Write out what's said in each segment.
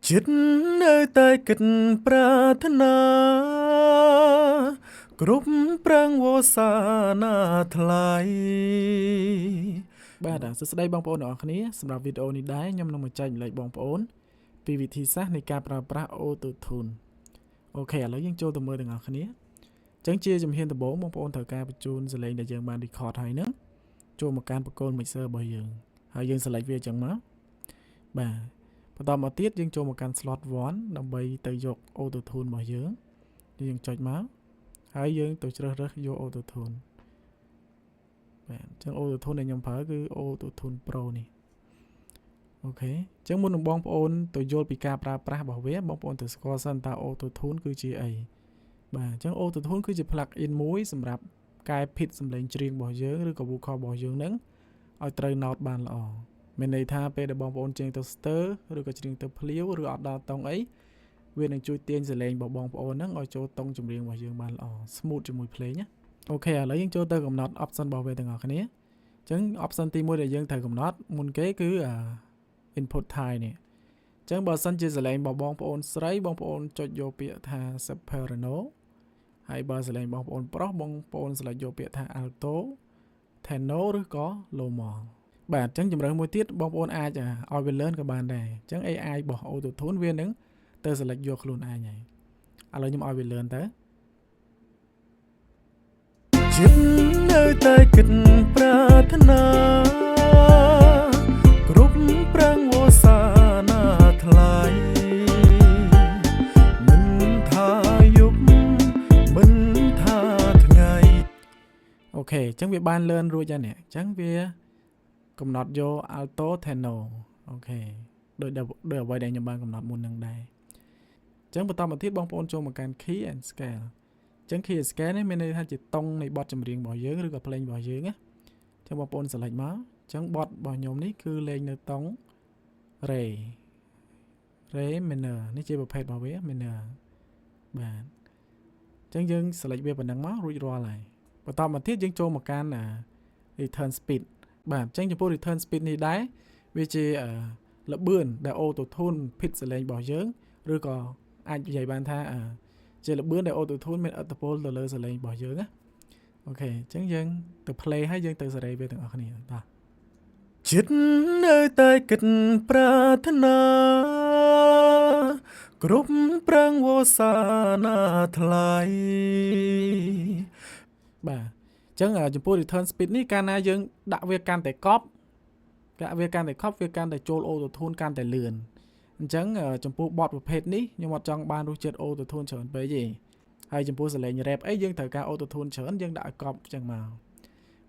ចិត្តនៅតែគិតប្រាថ្នា គ្រប់ប្រាំងវស្សាណាថ្លៃ បាទសួស្តីបងប្អូនទាំងអស់គ្នាសម្រាប់វីដេអូនេះដែរខ្ញុំនឹងមកចែករំលែកបងប្អូនពីវិធីសាស្ត្រនៃការប្រើប្រាស់ Auto Tune។ OK ឥឡូវយើងចូលទៅមើលទាំងអស់គ្នាអញ្ចឹងជាជំហានដំបូងបងប្អូនត្រូវការបញ្ជូនសំឡេងដែលយើងបាន record ហើយហ្នឹងចូលមកកាន់បង្គោល mixer របស់យើងហើយយើង select វាអញ្ចឹងមកបាទបន្តមកទៀតយើងចូលមកកាន់ slot 1ដើម្បីទៅយក Auto Tune របស់យើងយើងចុចមកហើយយើងទៅជ្រើសរើសយក Auto Tune បាទអញ្ចឹង Auto Tune ដែលខ្ញុំប្រើគឺ Auto Tune Pro នេះ OK អញ្ចឹងមុននឹងបងប្អូនទៅយល់ពីការប្រើប្រាស់របស់វាបងប្អូនទៅស្គាល់សិនតើ Auto Tune គឺជាអីបាទអញ្ចឹង Auto Tune គឺជា plug in មួយសម្រាប់កែ pitch សំឡេងច្រៀងរបស់យើងឬក៏ vocal របស់យើងនឹងឲ្យត្រូវ note បានល្អមានន័យថាពេលដែលបងប្អូនច្រៀងទៅស្ទើឬក៏ច្រៀងទៅភ្លាវឬអត់ដល់តង់អីវានឹងជួយទាញសំឡេងរបស់បងប្អូនហ្នឹងឲ្យចូលតង់ចម្រៀងរបស់យើងបានល្អ smooth ជាមួយភ្លេងណា OK ឥឡូវយើងចូលទៅកំណត់ option របស់វាទាំងអស់គ្នាអញ្ចឹង option ទី1ដែលយើងត្រូវកំណត់មុនគេគឺ input type នេះអញ្ចឹងបើសិនជាសំឡេងរបស់បងប្អូនស្រីបងប្អូនចុចយកពាក្យថា soprano ហើយបើសំឡេងបងប្អូនប្រុសបងប្អូន select យកពាក្យថា alto, tenor ឬក៏ normal បាទអញ្ចឹងជម្រើសមួយទៀតបងប្អូនអាចឲ្យវា learn ក៏បានដែរអញ្ចឹង AI របស់ Auto Tune វានឹងទៅ select យកខ្លួនឯងហើយឥឡូវខ្ញុំឲ្យវា learn ទៅ ចិត្តនៅតែគិតប្រាថ្នា គ្រប់ប្រាំងវស្សាណាថ្លៃមិនថាយប់មិនថាថ្ងៃ OK អញ្ចឹងវាបាន learn រួចហើយនេះអញ្ចឹងវាកំណត់យក alto, tenor OK ដោយដោយអ្វីដែលខ្ញុំបានកំណត់មុននឹងដែរអញ្ចឹងបន្តមកទៀតបងប្អូនចូលមកកាន់ key and scale អញ្ចឹង key and scale នេះមានន័យថាជាតង់នៃបទចម្រៀងរបស់យើងឬក៏ភ្លេងរបស់យើងណាអញ្ចឹងបងប្អូន select មកអញ្ចឹងបទរបស់ខ្ញុំនេះគឺលេងនៅតង់ re re minor នេះជាប្រភេទរបស់វា minor បាទអញ្ចឹងយើង select វាប៉ុណ្ណឹងមករួចរាល់ហើយបន្តមកទៀតយើងចូលមកកាន់ return speed បាទអញ្ចឹងចំពោះ return speed នេះដែរវាជាល្បឿនដែល auto tune pitch សំឡេងរបស់យើងឬក៏អាចនិយាយបានថាជាល្បឿនដែល auto tune មានឥទ្ធិពលទៅលើសំឡេងរបស់យើងណា OK អញ្ចឹងយើងទៅ play ហើយយើងទៅសេរីវាទាំងអស់គ្នាតោះ ចិត្តនៅតែគិតប្រាថ្នា គ្រប់ប្រាំងវស្សាណាថ្លៃ បាទអញ្ចឹងចំពោះ return speed នេះកាលណាយើងដាក់វាកាន់តែកប់ដាក់វាកាន់តែកប់វាកាន់តែចូល auto tune កាន់តែលឿនអញ្ចឹងចំពោះបទប្រភេទនេះខ្ញុំអត់ចង់បានរសជាតិ auto tune ច្រើនពេកទេហើយចំពោះសំឡេង rap អីយើងត្រូវការ auto tune ច្រើនយើងដាក់ឲ្យកប់អញ្ចឹងមក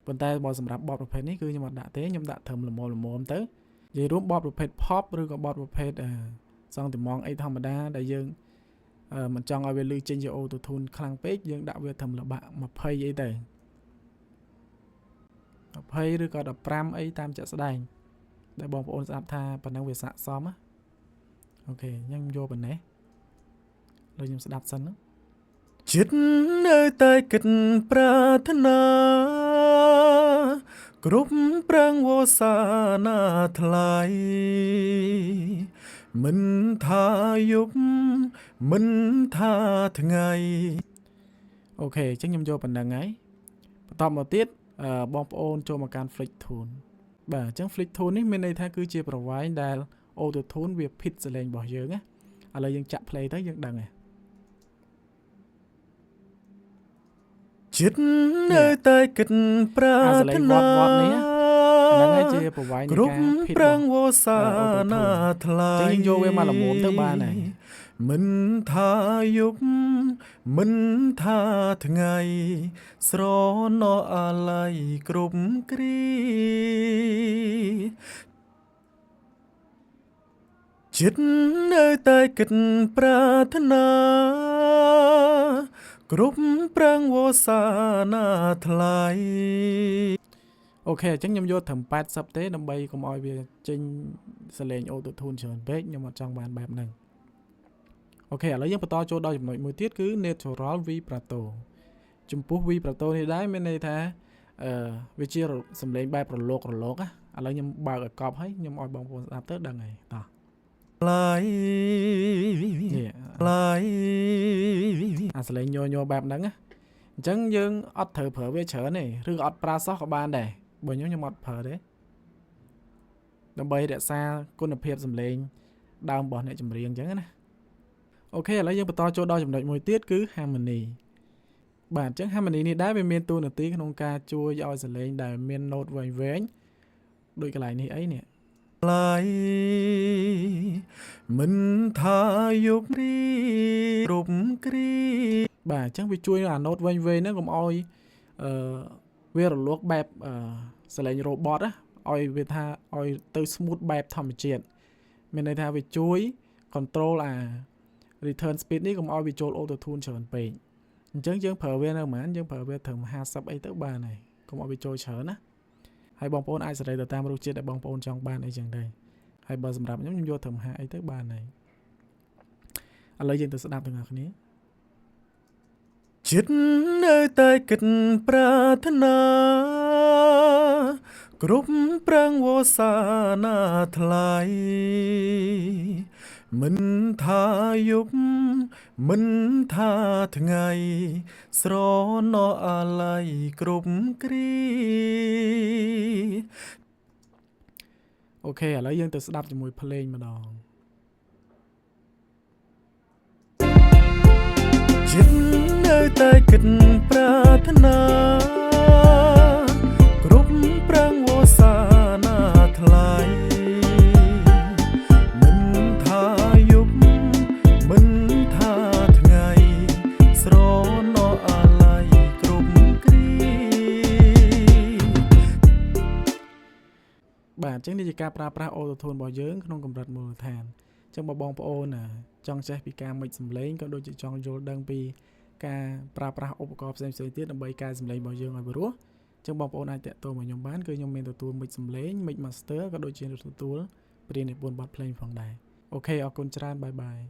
ប៉ុន្តែបើសម្រាប់បទប្រភេទនេះគឺខ្ញុំអត់ដាក់ទេខ្ញុំដាក់ត្រឹមល្មមល្មមទៅនិយាយរួមបទប្រភេទ pop ឬក៏បទប្រភេទសង់ទីម៉ងអីធម្មតាដែលយើងមិនចង់ឲ្យវាលឺចេញជា auto tune ខ្លាំងពេកយើងដាក់វាត្រឹមល្បាក់20អីទៅ20ឬក៏15អីតាមជាក់ស្ដែងដែលបងប្អូនស្ដាប់ថាប៉ុណ្ណឹងវាស័ក្តិសមណា OK ខ្ញុំយកប៉ុណ្ណេះលើខ្ញុំស្ដាប់សិនណា ចិត្តនៅតែគិតប្រាថ្នា គ្រប់ប្រាំងវស្សាណាថ្លៃមិនថាយប់មិនថាថ្ងៃ OK អញ្ចឹងខ្ញុំយកប៉ុណ្ណឹងហើយបន្តមកទៀតបងប្អូនចូលមកកាន់ Flick Tune បាទអញ្ចឹង Flick Tune នេះមានន័យថាគឺជាប្រវែងដែល Auto Tune វា pitch សំឡេងរបស់យើងណាឥឡូវយើងចាក់ play ទៅយើងដឹងហើយ ចិត្តនៅតែគិតប្រា អាសំឡេ ថ្ ងវ នា ត្តវត្តនេះហ្នឹងហើយជាប្រវែងនៃ គ្រប់ ការ pitch ប្រាំងវស្សា Auto ណា Tune ថ្លៃ ចឹងយើងយកវាមកល្មមទៅបានហើយ មិនថាយប់មិនថាថ្ងៃ ស្រណោអាល័យគ្រប់គ្រាចិត្តនៅតែគិតប្រាថ្នា គ្រប់ប្រាំងវស្សាណាថ្លៃ OK អញ្ចឹងខ្ញុំយកត្រឹម80ទេដើម្បីកុំឲ្យវាចេញសំឡេង Auto Tune ច្រើនពេកខ្ញុំអត់ចង់បានបែបហ្នឹង OK ឥឡូវយើងបន្តចូលដល់ចំណុចមួយទៀតគឺ natural vibrato ចំពោះ vibrato នេះដែរមានន័យថាអឺវាជាសំឡេងបែបរលករលកណាឥឡូវខ្ញុំបើកឲ្យកប់ហើយខ្ញុំឲ្យបងប្អូនស្ដាប់ទៅដឹងហើយតោះ ឡៃ នេះ ឡៃ អាសលេងញ័រញ័របែបហ្នឹងណាអញ្ចឹងយើងអត់ត្រូវប្រើវាច្រើនទេឬក៏អត់ប្រើសោះក៏បានដែរបើខ្ញុំខ្ញុំអត់ប្រើទេដើម្បីរក្សាគុណភាពសំឡេងដើមរបស់អ្នកចម្រៀងអញ្ចឹងណាOK ឥឡូវយើងបន្តចូលដល់ចំណុចមួយទៀតគឺ harmony បាទអញ្ចឹង harmony នេះដែរវាមានតួនាទីក្នុងការជួយឲ្យសំឡេងដែលមាន note វែងៗដូចកន្លែងនេះអីនេះ ឡៃមិនថាយប់រីគ្រប់គ្រា បាទអញ្ចឹងវាជួយអា note វែងៗហ្នឹងកុំឲ្យអឺវារលកបែបអឺសលេង robot ណាឲ្យវាថាឲ្យទៅ smooth បែបធម្មជាតិមានន័យថាវាជួយ control អា return speed នេះកុំឲ្យវាចូល auto tune ច្រើនពេកអញ្ចឹងយើងប្រើវានៅប្រហែលយើងប្រើវាត្រឹម50អីទៅបានហើយកុំឲ្យវាចូលច្រើនណាហើយបងប្អូនអាចសេរីទៅតាមរសជាតិដែលបងប្អូនចង់បានអីចឹងដែរហើយបើសម្រាប់ខ្ញុំខ្ញុំយកត្រឹម50អីទៅបានហើយឥឡូវយើងទៅស្ដាប់ទាំងអស់គ្នា ចិត្តនៅតែគិតប្រាថ្នា គ្រប់ប្រាំងវស្សាណាថ្លៃមិនថាយប់មិនថាថ្ងៃ ស្រណោះអាល័យគ្រប់គ្រា OK ឥឡូវយើងទៅស្ដាប់ជាមួយភ្លេងម្ដង ចិត្តនៅតែគិតប្រាថ្នា គ្រប់ប្រាំងវស្សាណាថ្លៃមិនថាយប់មិនថាថ្ងៃ ស្រណោះអាល័យគ្រប់គ្រា បាទអញ្ចឹងនេះជាការប្រើប្រាស់ Auto Tune របស់យើងក្នុងកម្រិតមូលដ្ឋានអញ្ចឹងបើបងប្អូនណាចង់ចេះពីការ mix សំឡេងក៏ដូចជាចង់យល់ដឹងពីការប្រើប្រាស់ឧបករណ៍ផ្សេងៗទៀតដើម្បីកែសំឡេងរបស់យើងឲ្យព្រោះអញ្ចឹងបងប្អូនអាចទាក់ទងមកខ្ញុំបានគឺខ្ញុំមានទទួល mix សំឡេង mix master ក៏ដូចជាទទួលព្រាននិពន្ធបទភ្លេងផងដែរ OK អរគុណច្រើន bye bye.